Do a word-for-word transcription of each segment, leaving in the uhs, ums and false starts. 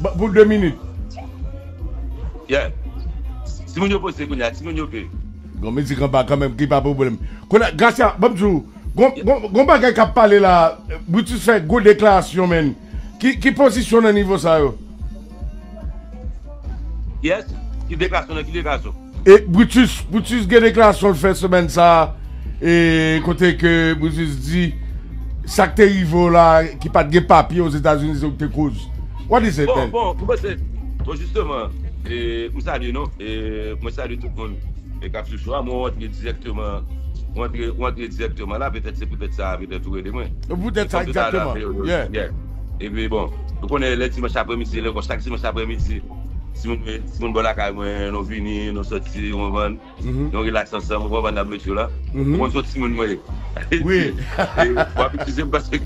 Ba- Pou de minit. Yeah. Si moun yo poze kounye a, si moun yo pe. Gon mizik anba kanmenm ki pa pwoblèm. Kounye a, Gracia, ban m di w, gon, gon, gon bagay k ap pale la, Brutus fè gwo deklarasyon, men. Ki, ki pozisyon nan nivo sa yo? Yes. Ki deklarasyon nan ki deklarasyon? E Brutus, Brutus gen deklarasyon l fè semèn sa a, e kote ke Brutus di sa k te rive w la, ki pa t gen papye Ozetazini, se ou k te koz. What is it, Bon, man? Bon, mwen se, bon, jisteman, e, m salye nou, e, mwen salye tout moun e k ap sou show a, mwen rantre dirèkteman, mwen rantre, mwen rantre dirèkteman la, petèt se poutèt sa, petèt ou rele mwen. Poutèt sa, egzakteman. Yeah. Epi bon, nou konnen lè dimanch aprèmidi, lè kon chak dimanch aprèmidi, si moun, si moun bò lakay mwen, nou vini, nou soti, nou vann, nou rilaks ansanm, ou konprann nan medyo la. Ou konn se yon timoun mwen ye. Wi. W ap itilize m paske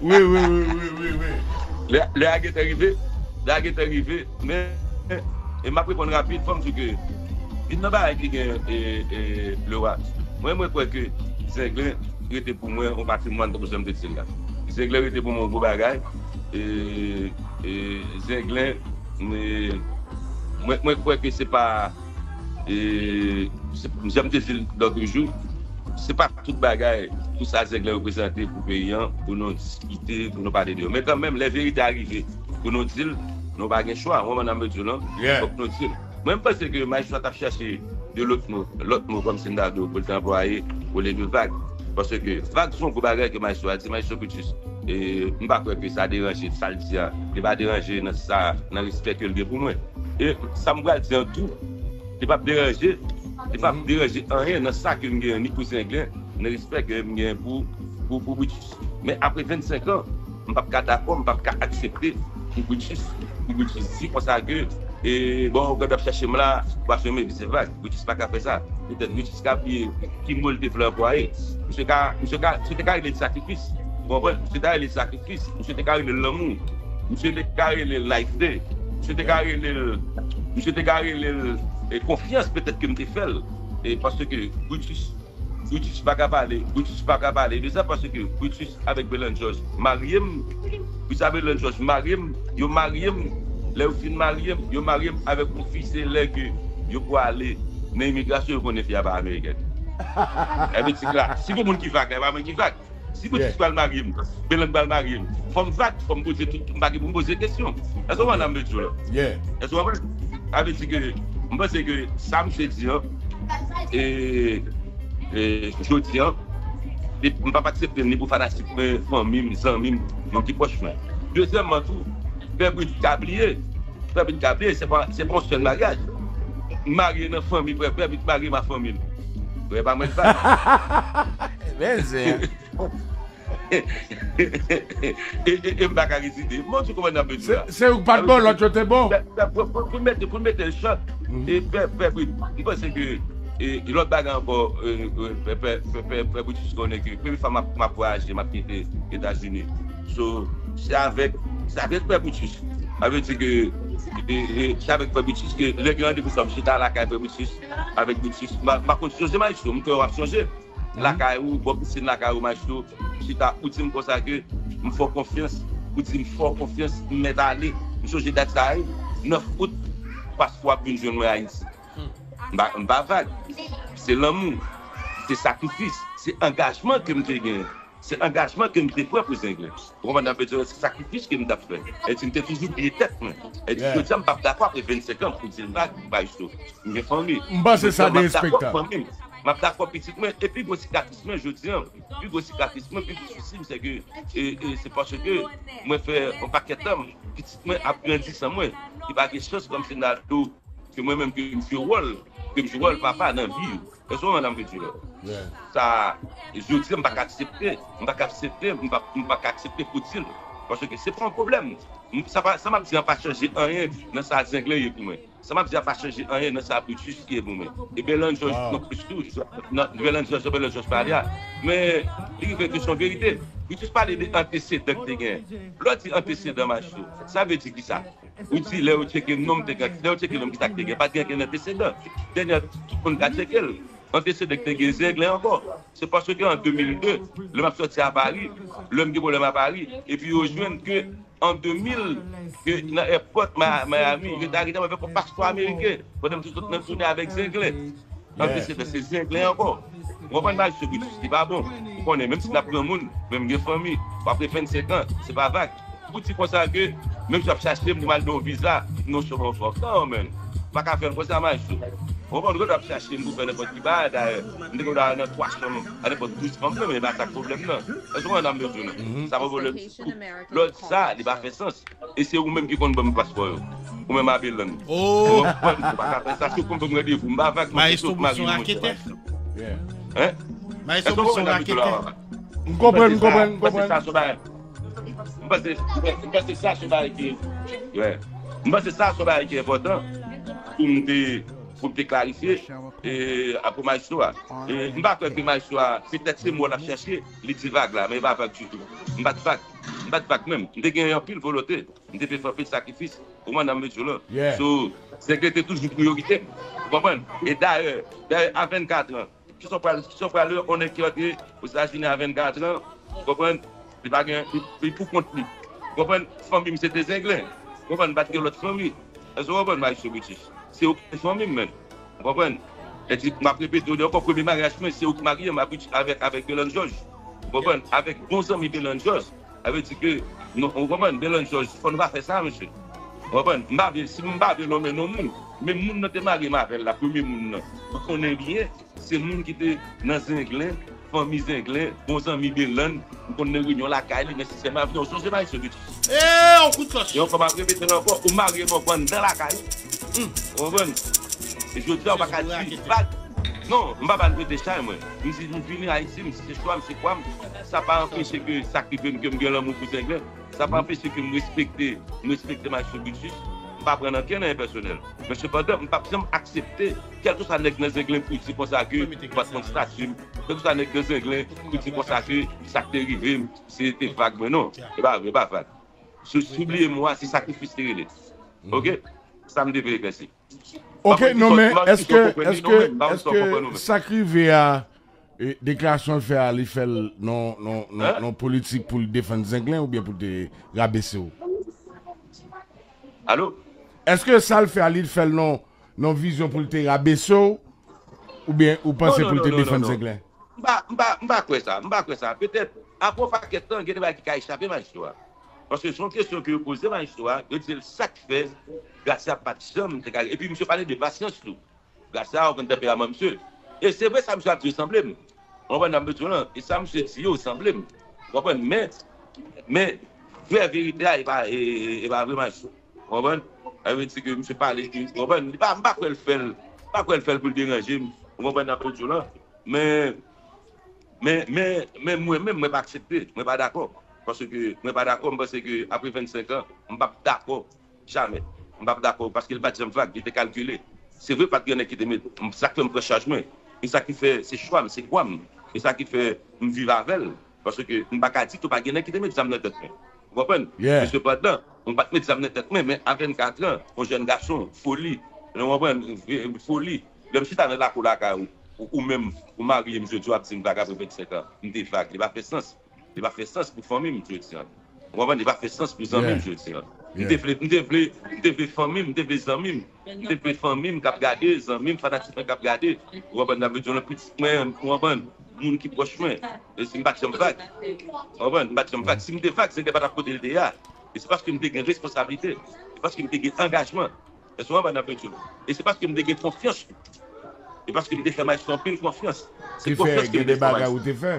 Wi, wi, wi, wi, wi, wi. Lè lè a gentan rive, lè a gentan rive, men e m ap reponn rapid, fò m di ke youn nan bagay ki gen e, e, le wa. Mwen, mwen kwè ke Zenglen rete pou mwen yon patrimwàn, tankou jan m te di l la. Zenglen rete pou mwen yon gwo bagay. E, e, Zenglen, e, mwen, mwen kwè ke se pa e, se, jan m te di l lòt jou, se pa tout bagay, tout sa Zenglen reprezante pou peyi an, pou nou diskite, pou nou pale de yo. Men kanmenm, lè verite a rive, pou nou di l, nou pa gen chwa. Ou konprann sa m vle di w lan? Yeah. Fòk nou di l. Mwen, m panse ke majistra t ap chache de lòt mo, lòt mo kòm si m ta di w, pou l te anplwaye, olye de vag. Paske vag se yon gwo bagay ke majistra di, majistra Brutus. E, m pa kwè ke sa deranje sa l di a. Li pa deranje nan sa, nan respè ke l gen pou mwen. E sa m pral di an tou, li p ap deranje, li p ap deranje anyen nan sa ke m gen ni pou Zenglen, nan respè ke m gen pou, pou, pou Brutus. Men apre vennsenk an, m p ap ka dakò, m p ap ka aksepte pou Brutus, pou Brutus di konsa ke, e, bon, w ap chache m la, w ap fè m se vag. Brutus pa ka fè sa. Petèt Brutus ka bliye ki mo l te vle anplwaye. Misye ka, misye ka, misye te ka rele l sakrifis. Ou konprann? Misye te ka rele l sakrifis. Misye te ka rele l lanmou. Misye te ka rele l life day. Misye te ka rele l, misye te ka rele l e, konfyans petèt ke m te fè l. E paske Brutus, Brutus pa ka pale, Brutus pa ka pale de sa paske Brutus avèk Belan George marye m. Brutus avèk Belan George marye m. Yo marye m. Lè yo fin marye m, yo marye m avèk yon fi, se lè ke yo pwale nan imigrasyon, yo konnen fi a pa amerikèn. Sa vle di ke la, si gen moun ki vag la, e pa mwen ki vag. Si Brutus pral marye m, Belan pral marye m, fò m vag, fò m poze tout, m pa gen pou m poze kesyon. Èske w konprann sa m vle di w la? Yeah. Èske w konprann? Sa vle di ke m panse ke sa misye di an, e, e, jodi an, li, m p ap aksepte l ni pou fanatik mwen, fanmi m, zanmi m, moun ki pwòch mwen. Dezyèmman tou, Frè Brutus ka bliye. Frè Brutus ka bliye, se pa, se pa yon sèl maryaj. M marye nan fanmi Frè, Frè Brutus marye nan fanmi l. Frè pa mwen l pa. Men zen. E, e, e m pa ka rezide. Bon, ou konprann sa m vle di w la? Se ou k pa t bon, lòt yo te bon. Pou, pou, pou, pou mete, pou mete l chòt, e Frè, Frè Brutus, m panse ke, e, e lòt bagay ankò, e, e, Frè, Frè, Frè, Frè, Frè Brutus konnen ke premye fwa m ap, m ap vwayaje, m ap kite Etazini. So, se avèk, se avèk Frè Brutus. Sa vle di ke, e, e, se avèk Frè Brutus ke lè gen randevou sa, m chita lakay Frè Brutus, avèk Brutus. M pa, m pa konn sonje, Maestro, m kwè w ap sonje. Lakay ou, bò pisin lakay ou, Maestro, m chita, ou di m konsa ke m fè w konfyans, ou di m fè w konfyans, m mèt ale. M sonje dat sa a, wi, nèf out, paske w ap vin jwenn mwen Ayiti. M pa, m pa vag. Se lanmou, se sakrifis, se angajman ke m te gen. Se angajman ke m te pran pou Zenglen. Ou konprann sa m vle di w la? Se sakrifis ke m t ap fè. E di m te toujou bliye tèt mwen. E di jodi a m p ap dakò apre vennsenk an pou di l vag, Maestro. M gen fanmi. M panse sa derespektan. M ap dakò pitit mwen. E pi gwo sikatris mwen jodi a, pi gwo sikatris mwen, pi gwo sousi m, se ke, e, e, se paske mwen fè yon pakèt tan, pitit mwen ap grandi san mwen. Li pa gen chans kòmsi m ta di w ke mwen menm ke m jwe wòl, ke m jwe wòl papa nan vi yo. Èske w konprann sa m vle di w la? Sa, jodi a, m pa ka aksepte, m pa ka aksepte, m pa, m pa ka aksepte pou di l. Paske se pa yon pwoblèm. M, sa pa, sa m ap di a pa chanje anyen nan sa Zenglen ye pou mwen. Sa m ap di a pa chanje anyen nan sa Brutus ye pou mwen. E Belan George non plis tou, nan Belan George, Belan George pale a. Men, li rive ke se yon verite. Brutus pale de antesedan ki te genyen. Lè w di antesedan, Maestro, sa vle di kisa? Ou di lè yo tcheke non m te gen, lè yo tcheke non m, kisa ki te gen? Pa t gen ankenn antesedan. Dènye, tout moun ka tcheke l. Antesede ki te gen Zenglen ankò. Se paske an de mil de, lè m ap sòti a Pari, lè m gen pwoblèm a Pari, epi yo jwenn ke an de mil, ke nan èpòt Ma-, Miami, yo te arete m avèk yon paspò ameriken, pandan m te sot nan tounen avèk Zenglen. Antesede se Zenglen ankò. Ou konprann, Maestro Brutus, li pa bon. Ou konnen, menm si n ap granmoun, men m gen fanmi, apre vennsenk an, se pa vag. Pou di konsa ke, menm si w ap chache m pou m al nan yon viza, non, se yon fòk. Non, man. M pa ka fè l konsa, Maestro. Ou konprann, ou ap chache m pou fè nenpòt ki bagay, dayè, m te konn al nan twa chanm, a nenpòt douz fanm, men e pa sa k pwoblèm nan. Èske w konprann sa m vle di w nan? Sa pa pwoblèm ditou. Lòt sa, li pa fè sans. E se ou menm ki konn ban m paspò yo. Ou menm Abelàn. Ou konprann, ou pa ka fè sa, si w konn ban m randevou, m pa vag, mwen se sot mari m, monchè, Maestro. Hein? Maestro Brutus se yon raketè. M konprann, m konprann, m konprann. M panse sa se yon bagay ki, yeah. M panse sa se yon bagay ki enpòtan pou m te, pou m te klarifye, e, pou Maestro a. E, m pa kwè ke Maestro a, se tèt se mò l ap chèche, li di vag la, men e pa vag ditou. M pa t vag, m pa t vag menm. M te gen anpil volonte, m te fè anpil sakrifis. Ou konprann sa m vle di w la? So, Zenglen te toujou priyorite m. Ou konprann? E dayè, dayè, a vennkat an, Ki son pral, ki son pral yo, on nèg ki antre Ozetazini a vennkat an, ou konprann? Li pa gen, li, li pou kont li. Ou konprann? Fanmi m se te Zenglen. Ou konprann? M pa t gen lòt fanmi. Èske w konprann, Maestro Brutus? Se ou ki te fanmi m, menm. Ou konprann? E di, m ap repete w ankò, premye maryaj mwen, se ou ki marye m avèk, avèk Beland Jòj. Ou konprann? Avèk bon zanmi Beland Jòj. Sa vle di ke, nou, ou konprann? Beland Jòj, fò nou pa fè sa, mesye. Ou konprann? M pa vle, si m pa vle nonmen non moun, men moun nan te marye m avè l la, premye moun nan. Ou konnen byen, Se moun ki te nan Zenglen, fanmi Zenglen, bon zanmi Beland, m konn nan reyinyon lakay li, men si sèlman vini, w sonje Maestro Brutus. E, on kout kòch. E ankò, m ap repete l ankò, ou marye m ankò anndan lakay ou. Ou konprann? E jodi a, ou pa ka di vag. Non, m pa ba l prete chay, mwen. M di, m vini Ayiti, m di, se chwa m, se kwa m. Sa pa anpeche ke sa k rive m, ke m gen lanmou pou Zenglen. Sa pa anpeche ke m respekte, m respekte Maestro Brutus, m pa pran ankenn anyen pèsonèl. Men sepandan, m p ap janm aksepte, kèlkeswa nèg nan Zenglen pou di konsa ke m pa t konn stati m, kèlkeswa nèg nan Zenglen pou di konsa ke sa k te rive m, se te vag mwen, non. E pa vre, e pa vag. Si, si w bliye mo a, se sakrifis te rele. Oke? Sa m te vle eklèsi. Ok, non, men èske, èske, èske sa k rive a, e, deklarasyon l fè a, li fè l nan, nan, nan, nan politik pou l defann Zenglen oubyen pou l te rabese w? Alo? Èske sa l fè a, li fè l nan, nan vizyon pou l te rabese w oubyen ou panse pou l te defann Zenglen? M pa, m pa, m pa kwè sa, m pa kwè sa. Petèt, apre yon pakèt tan, gen de bagay ki ka echape majistra a. Paske se yon kesyon ke yo poze majistra a, yo di l sa k fè Gracia pa t janm te ka. Epi misye pale de pasyans tou. Gracia a konn tanperaman misye. E se vre sa misye ap di yo sanble m. Ou konprann sa m vle di w lan? E sa misye di yo sanble m. Ou konprann? Men, men, vrè verite a, e pa, e, e, e pa vre majistra. Ou konprann? Sa vle di ke misye pale, ou konprann? Li pa, m pa kwè l fè l, m pa kwè l fè l pou l deranje m. Ou konprann sa m vle di w lan? Men, men, men, men mwen menm, mwen pa aksepte. Mwen pa dakò. Paske mwen pa dakò, m panse ke apre vennsenk an, m p ap dakò. Jamè. M p ap dakò, paske l pa t janm vag, li te kalkile. Se vre, pa t gen nèg ki te met, sa k fè m pran chaj mwen. E sa ki fè, se chwa m, se kwa m. E sa ki fè m viv avè l. Paske m pa ka di tou pa gen nèg ki te met zam nan tèt mwen. Ou konprann? Men sepandan, m pa t met zam nan tèt mwen, men a vennkat an, yon jèn gason, foli. Ou konprann? Foli. Lè m chita nan lakou lakay ou, ou, ou menm, ou marye m jodi, w ap di m vag apre vennsenk an. M te vag, li pa fè sans. Li pa fè sans pou fanmi m jodi a. Ou konprann? Li pa fè sans pou zanmi m jodi a. M te vle, m te vle, m te vle fanmi m, m te vle zanmi m. M te vle fanmi m k ap gade, zanmi m, fanatik mwen k ap gade. Ou konprann? Sa vle di, yon pitit mwen, ou konprann? Moun ki pwòch mwen. E si m pa t janm vag. Ou konprann? M pa t janm vag. Si m te vag, se te pa t ap kote l te ye a. E se paske m te gen responsablite. Se paske m te gen angajman. Èske w konprann sa m ap di w? E se paske m te gen konfyans. E paske m te fè majistra anpil konfyans. Se konfyans ke m te fè majistra. Ou te fè.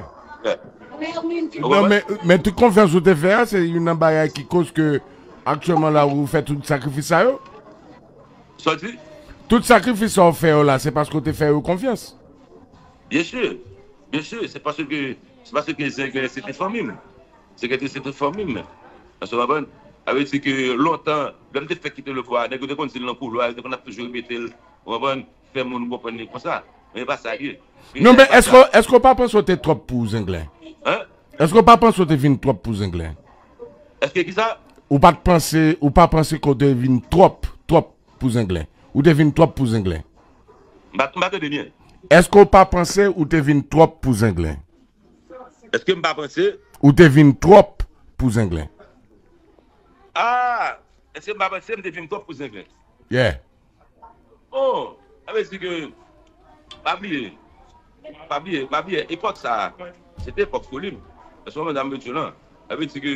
Non, men, men tout konfyans ou te fè a, se youn nan bagay ki koz ke aktyèlman la ou fè tout sakrifis sa yo. Sa w di? Tout sakrifis sa w fè yo la, se paske w te fè yo konfyans. Byen si. Byen si, se paske, se paske Zenglen se te fanmi m. Se ke se te fanmi m. Èske w konprann? Sa vle di ke lontan, lè m te fèk kite le pwa, nèg yo te konn di l nan koulwa, yo te konn ap toujou repete l, ou konprann? Fè moun konprann li konsa. Men e pa sa l ye. Non, men èske, èske w pa panse w te twòp pou Zenglen? Hein? Èske w pa panse w te vin twòp pou Zenglen? Èske ki sa? Ou pa t panse, ou pa panse ke w te vin twòp, twòp pou Zenglen? Ou te vin twòp pou Zenglen? M pa, m pa tande byen. Èske w pa panse ou te vin twòp pou Zenglen? Èske m pa panse? Ou te vin twòp pou Zenglen. Ah, èske m pa panse m te vin twòp pou Zenglen? Yeah. Oh, sa vle di ke, pa bliye, pa bliye, pa bliye, epòk sa a, se te epòk foli m. Èske w konprann sa m vle di w lan? Sa vle di ke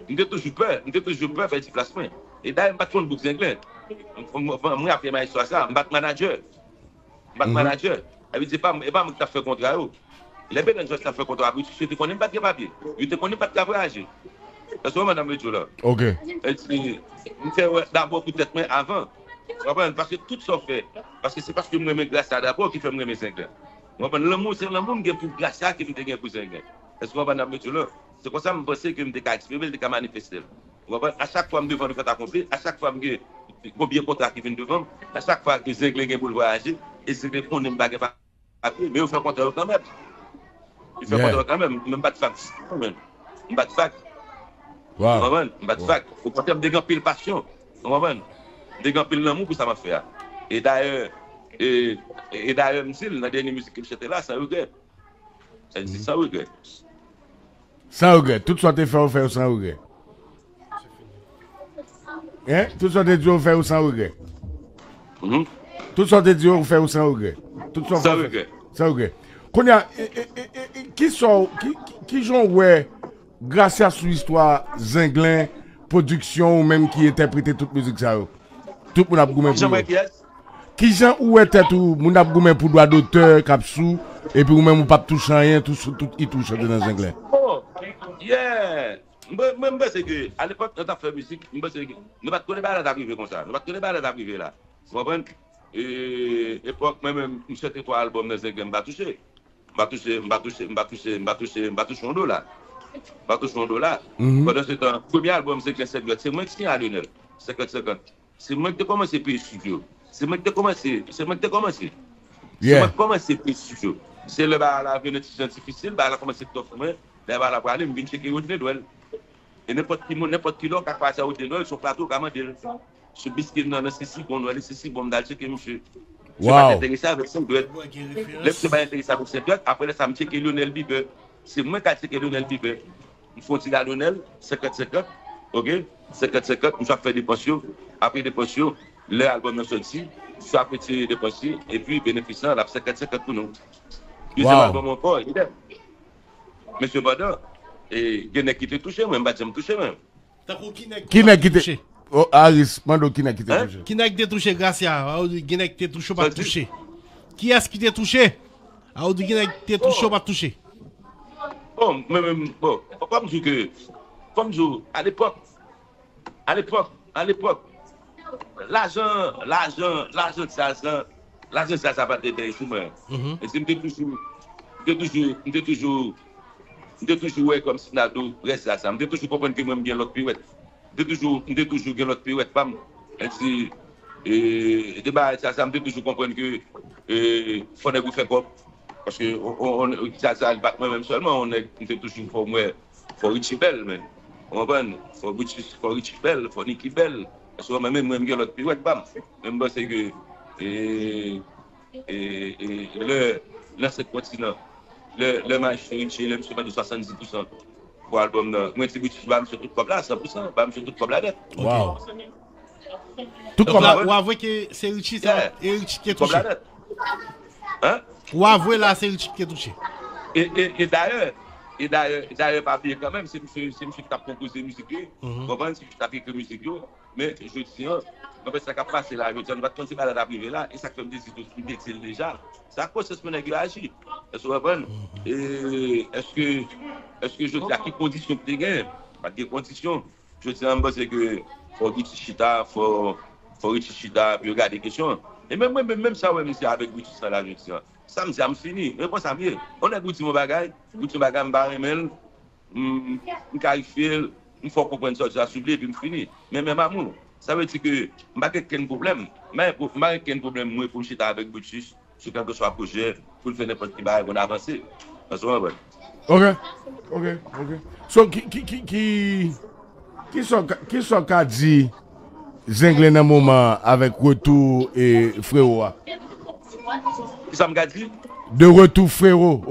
m te toujou pè, m te toujou pè fè deplasman. E dayè, m pa t konn bouk Zenglen. M, m, m, mwen ap fè istwa sa, m pa t manadjè. M pa t manadjè. Sa vle di, e pa, e pa mwen ki t ap fè kontra yo. Lè Belen Jòj t ap fè kontra a, yo te konnen m pa t gen papye. Yo te konnen m pa t ka vwayaje. Èske w konprann sa m vle di w lan? Ok. E si, m fè wè dabò pou tèt mwen avan. Ou konprann? Paske tout sa w fè, paske se paske m renmen Gracia dabò ki fè m renmen Zenglen. Ou konprann? Lanmou, se lanmou m gen pou Gracia ke m te gen pou Zenglen. Èske w konprann sa m vle di w lan? Se konsa m panse ke m te ka eksprime l, te ka manifeste l. Ou konprann? A chak fwa m devan nou fèt akonpli, a chak fwa m gen konbyen kontra ki vin devan m, a chak fwa ke Zenglen gen pou l vwayaje, e Zenglen konnen m pa gen papye, men yo fè kontra yo kanmenm. Yo fè kontra yo kanmenm, men m pa t vag. M pa t vag. Ou konprann? M pa t vag. Okontrè, m te gen anpil pasyon. Ou konprann? M te gen anpil lanmou pou sa m ap fè a. E dayè, e, e dayè, m di l nan dènye mizik ke m chante la, San Regrè. Sa di San Regrè. San regrè. Tout sa w te fè, ou fè yo san regrè. Hein? Tout sa w te di yo, ou fè yo san regrè. Tout sa w te di yo, ou fè yo san regrè. Tout sa w fè, san regrè. Kounye a, e, e, e, e, e, ki sa w, ki, ki, ki jan w wè Gracia sou istwa Zenglen, pwodiksyon ou menm ki entèprete tout mizik sa yo? Tout moun ap goumen pou yo. Kijan ou wè tèt ou, moun ap goumen pou dwa dotè k ap sou, epi ou menm ou p ap touche anyen, tout, tout it ou chante nan Zenglen? Oh, yeah. Mwen, mwen, m panse ke, alepòk, lè n t ap fè mizik, m panse ke nou pa t konnen bagay la t ap rive konsa. Nou pa t konnen bagay la t ap rive la. Ou konprann? E, epòk, mwen menm, m chante twa albòm nan Zenglen, m pa touche. M pa touche, m pa touche, m pa touche, m pa touche, m pa touche yon dola. M pa touche yon dola. Pandan se tan, premye albòm Zenglen Sèt Dwèt, se mwen ki siyen a Lionel. Senkant senkant. Se mwen ki te kòmanse peye estidyo. Se mwen ki te kòmanse, se mwen ki te kòmanse. Se mwen ki kòmanse peye estidyo. Se lè bagay la vin yon ti jan difisil, bagay la kòmanse tough pou mwen. Lè bagay la prale, m vin tcheke Rodney Noël. E nenpòt ki moun, nenpòt ki lè w ka kwaze a Rodney Noël, sou plato w ka mande l. Sou biskit nan, nan Sisi, bon, Noël Sisi, bon, m t al tcheke misye. Misye pa t enterese avèk Sèt Dwèt. Lè misye pa enterese avèk Sèt Dwèt, apre lè sa, m tcheke Lionel Bieber. Se mwen k al tcheke Lionel Bieber. M fè yon ti la Lionel, senkant senkant, ok? Senkant senkant, misye ap fè depans yo. Apre depans yo, lè albòm nan sòti, misye ap retire depans li, epi benefis lan, l ap senkant senkant pou nou. Dezyèm albòm ankò, idèm. Men sepandan, e, gen nèg ki te touche mwen, m pa t janm touche mwen. Tankou ki nèg ki te touche? Oh, Aris, mande w ki nèg ki te touche. Ki nèg ki te touche Gracia? A ou di gen nèg ki te touche ou pa t touche? Kiyès ki te touche? A ou di gen nèg ki te touche ou pa t touche? Bon, mwen menm, bon, fò m di w ke, fò m di w, alepòk, alepòk, alepòk, lajan, lajan, lajan djaz lan, lajan djaz la pa t enterese mwen. E si m te toujou, m te toujou, m te toujou, m te toujou wè kòmsi Nado rès djaz la. M te toujou konprann ke mwen m gen lòt piwèt. M te toujou, m te toujou gen lòt piwèt pa m. Menm si, e, de bagay sa, sa, m te toujou konprann ke, e, fò nèg ou fè kòb. Paske, on, on, on, sa, sa, li pa t mwen menm sèlman, on nèg, m te toujou fè m wè, fò Richie bèl, men. Ou konprann? Fò Richie, fò Richie bèl, fò Nicky bèl. Paske mwen menm, mwen, m gen lòt piwèt pa m. Men m panse ke, e, E, e, lè, nan senk kontinan, lè, lè Maestro Richie, lè misye mande swasanndis pousan pou albòm nan, mwen di Richie ba misye tout kòb la, san pousan, ba misye tout kòb la nèt. Wow. Tout kòb la. Donk, ou avwe ke se Richie, se, e Richie ki te touche. Hein? Ou avwe la, se Richie ki te touche. E, e, e dayè, e dayè, e dayè, pa bliye kanmenm, se misye, se misye ki t ap konpoze mizik yo, konprann, se misye ki t ap ekri mizik yo. Men, jodi a, mwen panse sa k ap pase la, jodi a, nou pa t konn si bagay la t ap rive la, e sa k fè m te di tou, m te di l deja, se ak konsyans pou nèg yo aji. Èske w konprann? E èske, èske jodi a, ki kondisyon ki te gen? Pa t gen kondisyon. Jodi a, m panse ke fò Richie chita, fò, fò Richie chita, pou yo gade kesyon an. E menm mwen, menm, menm sa w wè misye avèk Richie sa la jodi a. Sa m di a, m fini. Men konsa m ye. On nèg ou di m yon bagay, ou di m yon bagay, m pa renmen l, m, m kalifye l, m fè w konprann sa w di a sou li, epi m fini. Men menm amour, sa vle di ke m pa gen kenn pwoblèm. M pa gen pwo-, m pa gen kenn pwoblèm mwen pou m chita avèk Brutus sou kèlkeswa pwojè, pou n fè nenpòt ki bagay pou n avanse. Èske w konprann? Ok, ok, ok. So, ki, ki, ki, ki, ki sa w ka, ki sa w ka di Zenglen nan moman avèk retou e frewo a? Kisa m ka di? De retour, frero.